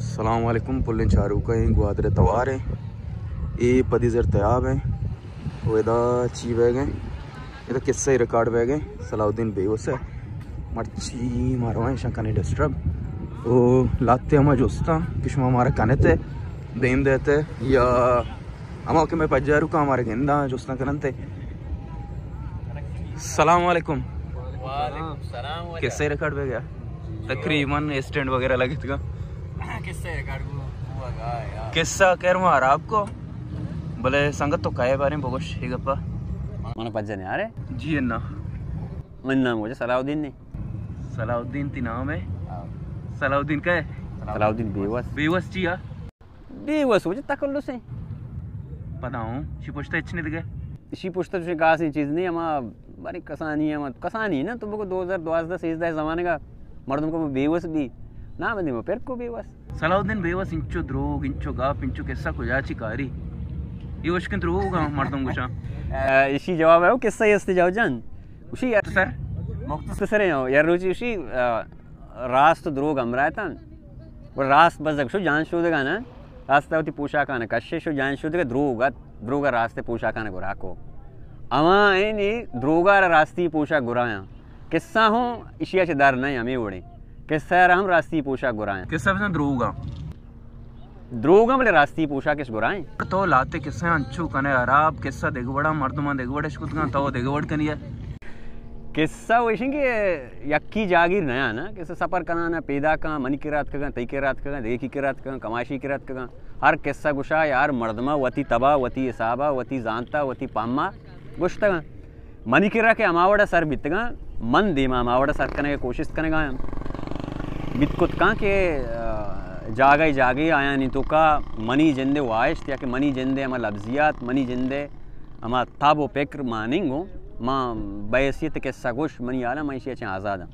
السلام علیکم، پلیں چاروکاں، گوادر توار ایں۔ اے پدی زر تیاب ایں۔ و ادا چی بیگ ایں؟ ادا قصہ ریکارڈ بیگ ایں۔ صلاح الدین بیوس ایں۔ مرچی ما رواں ایشاں کنیں ڈسٹرب۔ او لاتے ہما جستاں کہ شما مارا کنتے، دیم دیتے یا ہما کہ مئے پجاروکاں مارا گنداں جستاں کننتے۔ السلام علیکم۔ وعلیکم السلام۔ قصہ ریکارڈ بیگ ایں؟ تقریباً اسٹینڈ وغیرہ لگتگا۔ قصہ ریکارڈ کو ہوا گا یار۔ قصہ خیر مارا آپ کو۔ بلے سنگت تو کئے باریں بگوش اے گپا۔ من پجا نیارے؟ جی انا۔ من نام واجہ صلاح الدین نے۔ صلاح الدین تی نام ایں؟ ہاں۔ صلاح الدین کئے؟ صلاح الدین بیوس۔ بیوس چیا؟ بیوس واجہ تخلص ایں۔ پدا ہوں، شی پشتا ہچ نہ دگہ؟ شی پشتا چوشیں خاصیں چیز نہ ایں، ہما باریں کسانی، ہما کسانی نا، تو بگو دو ہزار دوازدہ سیزدہ زمانگا مردم کو بیوس بی، نام دیما پر کو بیوس۔ صلاح الدین بیوس، انچو دروگ، انچو گپ، انچو قصہ کجا چی کاری؟ اے وشکیں دروگ ایں مردم گوشاں۔ آ، ایشی جواب ایں، او قصہ است جاؤ جان۔ گوشی سر۔ مختصر ایں، یار روچی گوشی، آ، راست و دروگ ہمراہ اتاں۔ و راست بزگ شو جان شودگا نا۔ راست وتی پوشاکاں کشے شو جان شودگا، دروگ ات، دروگ راست پوشاکاں گرا کو۔ اما اینی دروگا را راستی پوشاک گرایاں۔ قصہ ہوں ایشی چہ در نہ ایں، ہمے وڑیں۔ قصہ را ہم راستی پوشاک گرایاں۔ قصہ بزاں دروگاں۔ دروگاں بلے راستی پوشاکش گرائیں۔ تو لاتے قصہ انچو کنے حراب، قصہ دگہ وڑا مردماں دگہ وڑش کتگاں، تو دگہ وڑ کنی ئے۔ قصہ و ایشیں کہ یکی جاگیر نیا نا، قصہ سفر کناں نا، پیداکاں، منی کرا اتکگاں، تئی کرا اتکگاں، دگہ کی کرا اتکگاں، کماشی کرا اتکگاں۔ ہر قصہ گشا یا ہر مردمہ وتی تبا، وتی حسابا، وتی زانتا، وتی پہما گشتگاں۔ منی کرا کہ ہما وڑا سر بیتگاں، من دیما ہما وڑا سر کنگ ءِ کوشست کنگا آں۔ بیت کت کن کہ، آ، جاگہ جاگہ آیانی توکا منی جند ءِ واہشت یا کہ منی جند ءِ ہما لبزیات، منی جند ءِ ہما تب و پکر ماننگ اوں، ما بحیثیت قصہ گوش، منی حالا من ایشی ءَ چہ آزاد آں۔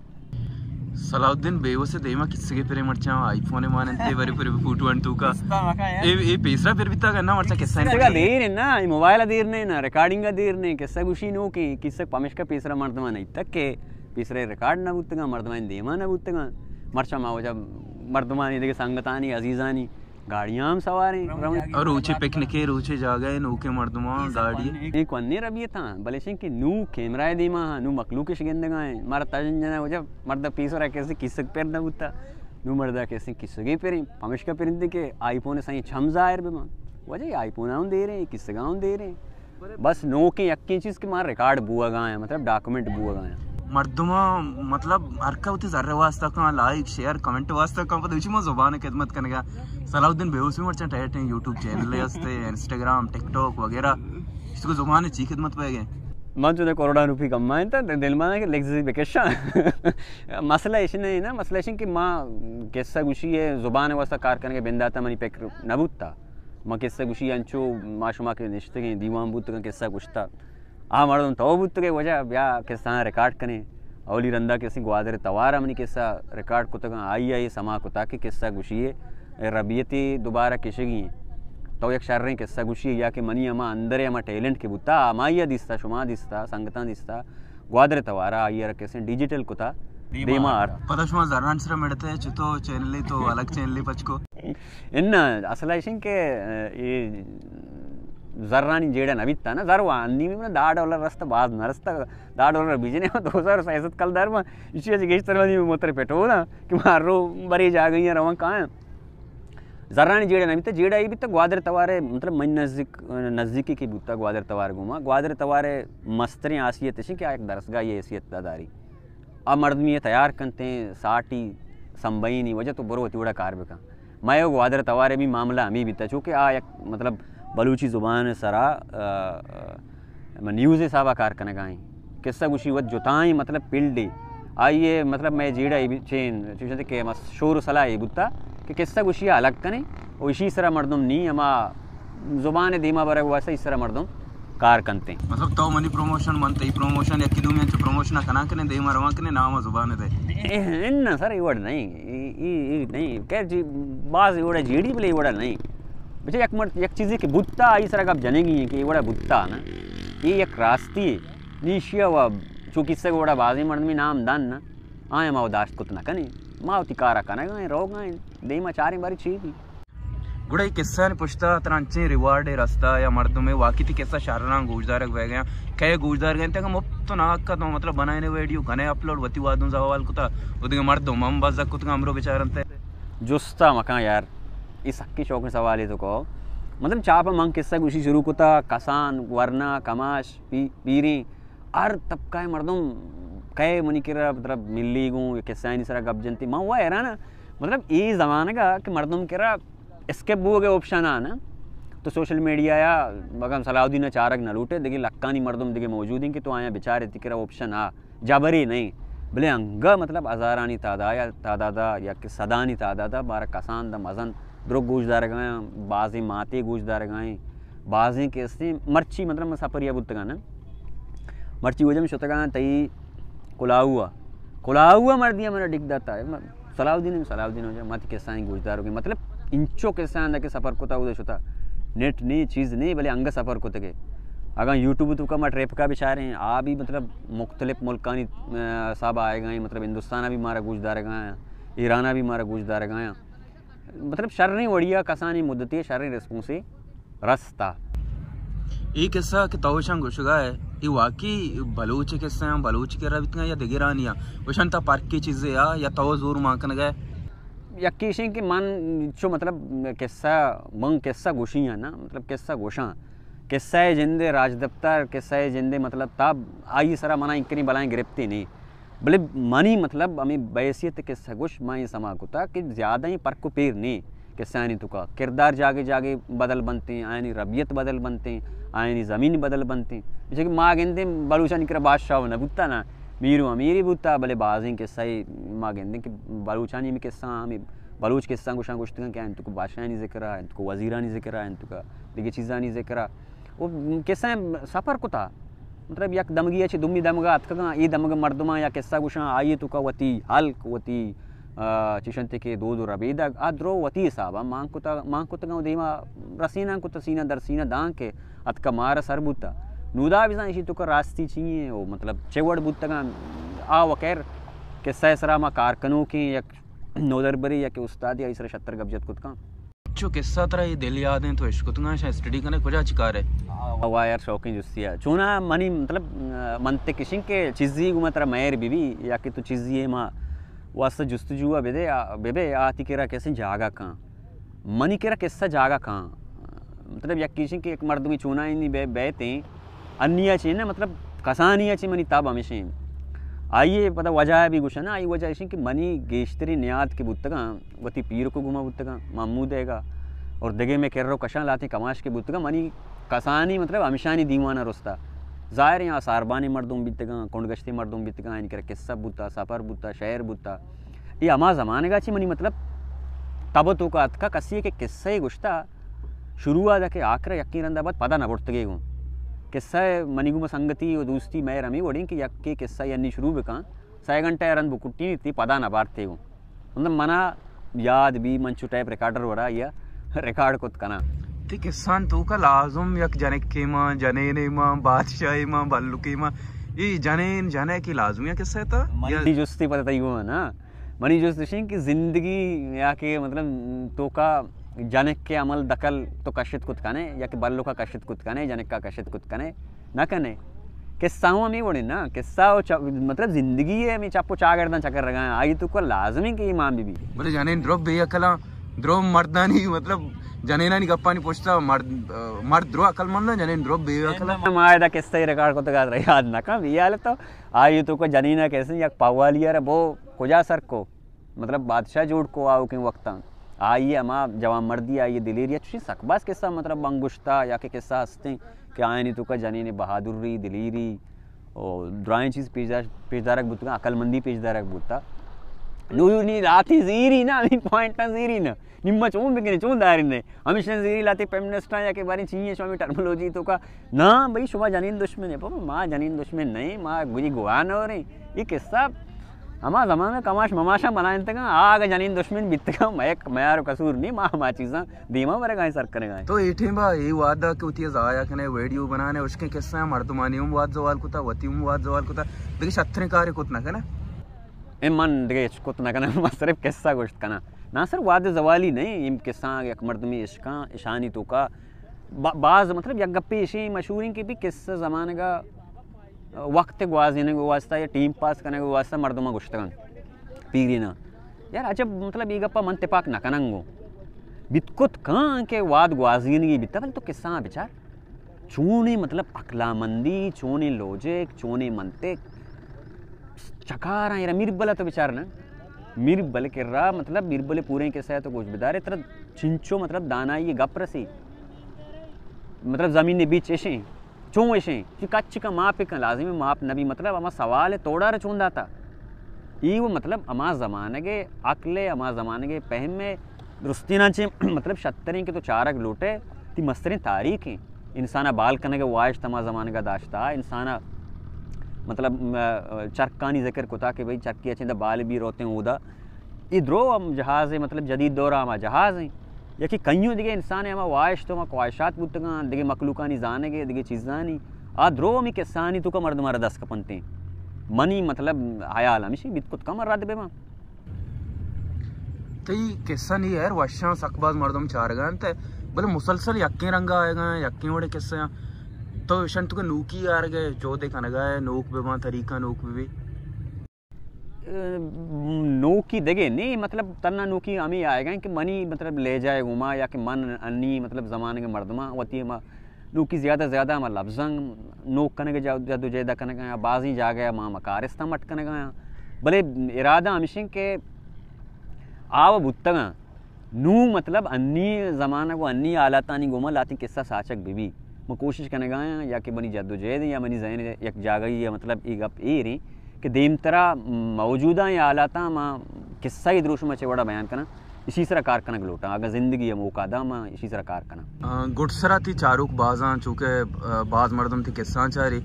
صلاح الدین بیوس ءِ دیما کسگے پرے مرچاں آئی فون ءِ ماننت ءِ بری پرے فوٹو انت توکا۔ اے، اے پیسرا پر بیتا کہ نہ مرچاں قصہ ءِ۔ دیر نا، اے موبائل دیر نے نا، ریکارڈنگ دیر نے، قصہ گوشی نوکیں، قصہ پمشکا پیسرا مردمان ایتک کہ پیسرا ریکارڈ نہ بوتگاں، مردمانی دیما نہ بوتگاں۔ مرچاں ما وجہ مردمانی دگہ سنگتانی، عزیزانی گاڑیاں ہم سواریں۔ اور روچے پکنکے، روچے جاگہ ءِ نوکیں مردماں گاڑی۔ اے کونے ربیتاں، بلے شنگ کہ نو کیمرہ ءِ دیما ہاں، نو مخلوقش گندگا ہیں۔ مارا تجن جنا وجہ مرد پیسرا کسے کسگ پر نہ بوتا۔ نو مردا کسے کسگے پریں، پمشکا پرندے کہ آئی فون سائیں چم ظاہر بہ من۔ وجہ آئی فون ہوں دیریں، کسگا ہوں دیریں۔ بس نوکیں یکیں چیز کہ ما ریکارڈ بوگا ہیں، مطلب ڈاکومنٹ بوگا ہیں۔ مردماں مطلب ہر کا وتی زر واسطہ کن، لائک، شیئر، کمنٹ واسطہ کن، پتہ اچی ما زبان خدمت کنگا۔ صلاح الدین بیوس بھی مرچاں ٹیٹ ہیں، یوٹیوب چینل ہستے، انسٹاگرام، ٹک ٹاک وغیرہ۔ اس کو زبان چی خدمت پہ گئے؟ من چودہ کروڑاں روپی کمائیں تا دل مانا کہ لگزی بکشاں۔ مسئلہ ایش نہیں نا، مسئلہ ایش کہ ما قصہ گوشی ءِ زبان واسطہ کار کنگے بنداتا منی فکر نہ بوتا۔ ما قصہ گوشی انچو ما شما کہ نشتگیں دیوان بوتگاں قصہ گوشتا۔ آ مردم تو بوتگے وجہ بیا قصہ ریکارڈ کنیں۔ اولی رندا کسے گوادر توارا منی قصہ ریکارڈ کتگاں، آئی آئی سما کتا کہ قصہ گوشی ءِ ربیتی دوبارہ کشگی ہیں۔ تو یک شریں قصہ گوشی یا کہ منی ہما اندر ہما ٹیلنٹ کہ بوتا، ہمائی دیستا، شما دیستا، سنگتاں دیستا۔ گوادر توارا آئی ءَ را کسیں ڈیجیٹل کتا، دیما دیما آرت۔ پدا شما زران سرا مڑتے، چتو چینلی تو الگ چینلی پچ کو؟ اناں، اصل ایشن کہ، اے، زرانی جیڑہ نہ بیتا نا، زر وانی میں دہ ڈالر رست، باز نہ رست، دہ ڈالر بیجنے دو ہزار سیصد کلدار ما، اسی وجہ گیشتر وانی موتر پٹو نا کہ مارو بری جاگہی رواں کائیں۔ زرانی جیڑہ نہ بیتا، جیڑہ ای بیتا گوادر توارے، مطلب من نزدیک، نزدیکی کی بوتا گوادر توار گوما۔ گوادر توارے مستریں حیثیت اش کہ آ یک درسگاہی حیثیت داری۔ آ مردمی تیار کنتیں، ساٹی سمبئینی وجہ تو برو وتی وڑا کار بکن۔ مئے گوادر توارے بھی معاملہ ہمیں بیتا، چونکہ آ یک مطلب بلوچی زبان سرا، آ، آ، من نیوز حسابا کار کنگا ایں۔ قصہ گوشی وت جتائیں مطلب فیلڈے۔ آئیے مطلب مئے جیڑہ ای چین، چوشتے کہ مس-، شور و صلاح ای بوتا کہ قصہ گوشی الگ کنے و اشی سرا مردم نی ہما زبان دیما برگ واسطہ اس سرا مردم کار کنتے۔ مطلب تو منی پروموشن، من تئی پروموشن، یکی دومی انچو پروموشن کنان کنے، دیما روان کنے، نام زبان دے۔ اے، اے، نہ سر، ای وڑ نہیں، ای، ای، ای نہیں۔ خیر جی، باز ای وڑا جیڑی بلے ای وڑا نہیں۔ بچے یک مرد، یک چیزی کہ بوتا، آئی سرا گپ جنگی ہیں کہ ای وڑا بوتا نا۔ ای یک راستی ہے۔ نیشیا و چو قصہ گوڑا بازی مردمی نام دان نا۔ آیا ما داشت کت نہ کنی۔ ما وتی کارا کنگا ایں، روگا ایں، دیما چاریں باری چی بی۔ گڑا اے قصہ نے پشتا ترا انچیں ریوارڈ رستا یا مردم واقعی تی قصہ شران گوشدارگ بہ گیا؟ کئے گوشدارگ انت کہ مفت نہ کت، مطلب بنائنے ویڈیو کنے اپلوڈ، وتی وادوں زوال کتا، و دیگه مردم ہم بزگ کتگا ہمرو بچارنتے۔ جستا مکان یار، اے سکی شوقیں سوالے تو کو۔ مطلب چاپ من قصہ گوشی شروع کتا، کسان، ورنا، کماش، پی-، پیریں، ہر طبقہ مردم کئے منی کرا مطلب ملی گوں، قصہ آنی سرا گپ جنتی۔ من وہ حیران، مطلب اے زمانگا کہ مردم کرا اسکپ بوگے آپشن آ نا، تو سوشل میڈیا یا اگاں صلاح الدین چارگ نہ لوٹے، دیگه لکانی مردم دیگه موجود ہیں کہ تو آیا بچارے تی کرا آپشن آ۔ جبرے نہ ایں، بلے انگہ مطلب ہزارانی تعداد یا تعدادا یا کہ صدانی تعدادا مارا کسان دا مزن درو گوش دارگایاں، بازیں ماتے گوش دارگائیں، بازیں کہ استیں مرچی مطلب من سفریا بوتگاں نا، مرچی وجم شتگاں تئی کلاہوا، کلاہوا مردی منا ڈک داتا۔ صلاح الدین، صلاح الدین وجہ ماتی قصہ گوش داروگے، مطلب انچو قصہ آندا کہ سفر کتا اودے شتا، نیٹ نی چیز نی بلے انگہ سفر کتگے۔ اگاں یوٹیوب تو کا ما ٹریپ کا بچاریں، آ بھی مطلب مختلف ملکانی، آ، حساب آئے گئے، مطلب ہندوستان بھی مارا گوش دارگایا، ایران بھی مارا گوش دارگایا۔ مطلب شریں وڑیا کسانی مدتی شریں ریسپانسے رستا۔ اے قصہ کہ تو شان گوشگا ہے، اے واقعی بلوچ قصہ ہیں، بلوچ کرا بیتگا یا دگرانی ہیں؟ وشان تا پرکی چیزے آ یا تو زور مان کنگا ہے؟ یکی ایشیں کہ من چو مطلب قصہ، من قصہ گوشی ہیں نا، مطلب قصہ گوشاں۔ قصہ جندے راجدپتر، قصہ جندے مطلب تاب آئی سرا منا انکری بلائیں گرفتی نہیں۔ بلے منی مطلب ہمیں بحیثیت قصہ گوش ما یہ سما کتا کہ زیادہ ہی پرک و پیر نہیں قصہ آنی تو کا۔ کردار جاگے جاگے بدل بنتے ہیں، آئینی ربیت بدل بنتے ہیں، آئینی زمین بدل بنتے ہیں۔ جیسے کہ ما گندے بلوچانی کرا بادشاہ نہ بوتا نا، میر و امیری بوتا، بلے بازیں قصہ ما گندے کہ بلوچانی میں قصہ ہمیں بلوچ قصہ گوشاں گوشتگاں کہ انت کو بادشاہانی ذکر ہے، انت کو وزیرانی ذکر ہے، انت کو دیگه چیزانی ذکر ہے۔ وہ قصہ سفر کتا۔ مطلب یک دمگی چہ دومی دمگا اتکگاں، اے دمگ مردماں یا قصہ گوشاں، آئی تو کا وتی حلق، وتی، آ، چشنتے کہ دود و ربیدگ، آ درو وتی حسابا مان کتا، مان کتگاں و دیما رسیناں کتا سینہ در سینہ داں کہ اتکا مارا سر بوتا۔ نودا بزاں اشی تو کا راستی چیئیں، او مطلب چے وڑ بوتگاں، آ وکیر قصہ سرا ما کار کنوکیں یک نودربرے یا کہ استادے آئی سرا شتر گپ جت کت کن۔ چو قصہ ترا اے دل یاد ہیں تو عشق کتگاں شاہ اسٹڈی کنے کجا چکار ہے؟ وا یار شوقیں جستی ہے۔ چونا منی مطلب منطق اشیں کہ چیزی گو ترا مہر بی بی یا کہ تو چیزی ما واسطہ جستجو بے دے، بے بے آتی کرا کسیں جاگہ کن۔ منی کرا قصہ جاگہ کن۔ مطلب یکی اشیں کہ یک مردمی چونا انی بے-، بیتیں، انیا چی نا، مطلب کسانیا چی منی تاب ہمیشیں۔ آئیے پتہ وجہ بھی گوشنا، آئی وجہ اشیں کہ منی گیشتری نیاد کے بوتگاں، وتی پیر کو گما بوتگاں، محمود ہے گا، اور دگے میں کر رو کشاں لاتے کماش کے بوتگاں، منی کسانی مطلب ہمشانی دیوانا رستا۔ ظاہر ہیں آ ساربانی مردم بیتگاں، کنڈگشتی مردم بیتگاں، ان کرا قصہ بوتا، سفر بوتا، شعر بوتا۔ اے ہما زمانگا چی منی مطلب تب تو کا اتکا کسی کہ قصہ گوشتا، شروع آ کہ آخر یقین رندا بعد پدا نہ برتگے گوں۔ قصہ منی گوں سنگتی و دوستی مہر ہمیں وڑیں کہ یک کے قصہ یعنی شروع بکاں، سہ گھنٹہ رند بکٹی تی پدا نہ بارتے گوں۔ مطلب منا یاد بھی من چو ٹیپ ریکارڈر ورا یا ریکارڈ کت کنا۔ تی قصان تو کا لازم یک جنکے ما، جنینے ما، بادشاہے ما، بلکے ما، اے جنین جنکے لازم یا قصہ تا؟ منی جستی پتہ تئی گوں نا۔ منی جست اشیں کہ زندگی یا کہ مطلب تو کا جنک کے عمل دخل تو کشت کت کنے یا کہ بلو کا کشت کت کنے، جنک کا کشت کت کنے، نہ کنے۔ قصہ ہوں ہمیں وڑے نا، قصہ و چ-، مطلب زندگی ہے ہمیں چپ و چاگرداں چکر رگا ہیں، آئی تو کو لازم ہے کہ ایمان بی بی۔ بلے جنین درو بے عقلاں، درو مردانی مطلب جنینانی گپانی پشتا مرد، مرد درو عقل مند ہیں، جنین درو بے عقلاں۔ ما ادا قصہ ریکارڈ کو تو یاد نہ کم، یہ حالت تو آئی تو کو جنینا کیسے یک پاوالی ہے بو کجا سر کو، مطلب بادشاہ جوڑ کو آؤکیں وقتاں۔ آئی ہما جوان مردی آئی دلیری چوشیں سک باز قصہ مطلب بنگشتا یا کہ قصہ ہستیں کہ آئینی تو کا جنین بہادری، دلیری و درائیں چیز پیش دار-، پیش دارگ بوتگا، عقل مندی پیش دارگ بوتا۔ نو نی لاتی زیری نا، نی پوائنٹ نا زیری نا۔ نی ما چون بکنیں، چون داریں نے۔ ہمیشہ زیری لاتے فیمنسٹ آں یا کہ باریں چیئے شما ٹرمنالوجی تو کا۔ نا بھئی، شما جنین دشمن ہے۔ بابا، ما جنین دشمن نہیں، ما گجی گواہ نہ ہو رہے۔ یہ قصہ ہما زمانہ کماش مماشاں بنائیں تکا، آگا جنین دشمن بیتگا، میں، میار قصور نہیں، ما ہما چیزاں دیما برگائیں سر کرگائیں۔ تو اے ٹیم با، اے وعدہ کہ وتی ضائع کنے، ویڈیو بنانے، اشکیں قصہ مردمانی ہم واد زوال کتا، وتی ہم واد زوال کتا، دیگه شتریں کارے کت نہ کنے۔ اے من دگہ ہچ کت نہ کناں، من صرف قصہ گوشت کناں۔ نہ صرف واد زوالی نہیں، ایم قصہ یک مردمی عشقاں، اشانی توکا با-، باز مطلب یک گپے اشیں مشہوریں کہ بھی قصہ زمانگا وقت گوازینگ واسطہ یا ٹیم پاس کنگ واسطہ مردماں گوشتگاں پیرینا۔ یار عجب مطلب یہ گپا من تپاک نہ کننگو۔ بیت کت کاں کہ واد گوازینگی بیتا، بل تو قصہ بچار۔ چونیں مطلب عقلامندی، چونیں لوجک، چونیں منطق، چکاراں یرا میربل تو بچار نا۔ میربل کرا مطلب میربل پوریں قصہ تو گوش بدارے، ترا چنچو مطلب دانائی گپ رسی۔ مطلب زمین بیچ اشیں، چون اشیں، چی کچ کا ماپ کن، لازم ماپ نبی، مطلب ہما سوال توڑا را چون داتا۔ ای وہ مطلب ہما زمانگے عقل ہے، ہما زمانگے پہم ہے، درستیناں چے مطلب شتریں کہ تو چارگ لوٹے، تی مستریں تاریخ ہیں۔ انسانا بال کنگ واہشت ہما زمانگا داشتا، انسانا مطلب، م-، چرکانی ذکر کتا کہ بھئی چرکی اچیں دا بال بھی روتے ہیں اودا۔ ای درو ہم جہاز ہے، مطلب جدید دور ہما جہاز ہیں۔ یکی کئیوں دگہ انسان ہما واہشت ہما خواہشات بوتگاں، دگہ مخلوقانی زانگے، دگہ چیزانی۔ آ درو ہمی قصہانی توکا مردم را دست کپنتے۔ منی مطلب حیال ہمیشی بیت کت کم رد بے ماں۔ تئی قصہ نی ہر وشاں سک باز مردم چارگا انت، بلے مسلسل یکیں رنگا آئیگا، یکیں وڑے قصہ آں۔ تو اشان تو کہ نوکی آرگے، جودے کنگا ہے، نوک بباں، طریقہ نوک ببی۔ نوکی دگہ نی، مطلب تنا نوکی ہمیں آئیگا کہ منی مطلب لہجہ گوما یا کہ من انی مطلب زمانگ مردماں وتی ہما نوکی زیادہ زیادہ ہما لبزاں نوک کنگ جا-، جد و جہد کنگ آیاں، بازیں جاگہ ما مکارستاں مٹ کنگ آیاں۔ بلے ارادہ ہمیشیں کہ آو بوتگاں۔ نوں مطلب انی زمانگ و انی حالاتانی گوما لاتیں قصہ ساچگ بہ بی۔ من کوشش کنگ آیاں یا کہ منی جد و جہد یا منی ذہن یک جاگہی یا مطلب ای گپ ایر ایں کہ دیمترا موجودہ ایں حالاتاں ما قصہ ای دروشم چے وڑا بیان کناں۔ اشی سرا کار کنگ لوٹاں، اگاں زندگی ء موقع داں، ما اشی سرا کار کناں۔ آ، گڈسرا تی چاروک بازاں، چونکہ، آ، باز مردم تی قصہ چاری۔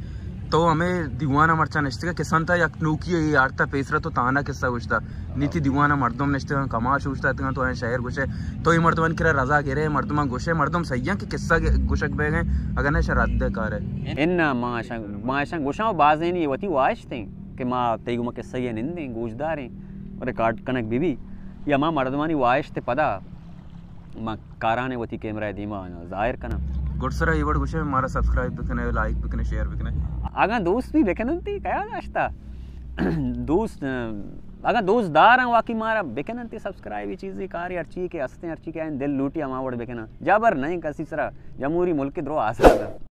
تو ہمیں دیوان ء مرچاں نشتگا، قصہ تا یک نوکی ء آرتا، پیسرا تو تانا قصہ گوشتا۔ نی تی دیوان ء مردم نشتگا، کماش گوشتا اتگاں، تو ایں شعر گوشے۔ تو اے مردمان کرا رضا گرے، مردمان گوشے، مردم سہیاں کہ قصہ گ-، گوشگ بیگیں، اگر نہ شر رد کارے۔ انا ما اشاں، ما اشاں گوشاں و بازینی وتی واہشتیں کہ ما تئی گوما قصہ یہ نندیں، گوشداریں، ریکارڈ کنگ بی بی۔ یا ما مردمانی واہشت پدا ما کاران وتی کیمرہ دیما ظاہر کناں۔ گڈسرا اے وڑ گوشے، مارا سبسکرائب بکنے، لائک بکنے، شیئر بکنے۔ اگاں دوست بھی بکننتی، کیا داشتا؟ دوست، اگاں دوست داراں واقعی مارا بکننتی سبسکرائب، یہ چیزیں کاری ہرچی کہ ہستیں، ہرچی کہ آئیں دل لوٹی ہما وڑ بکناں۔ جبر نہیں کسی سرا، جمہوری ملک درو آزاد ہے۔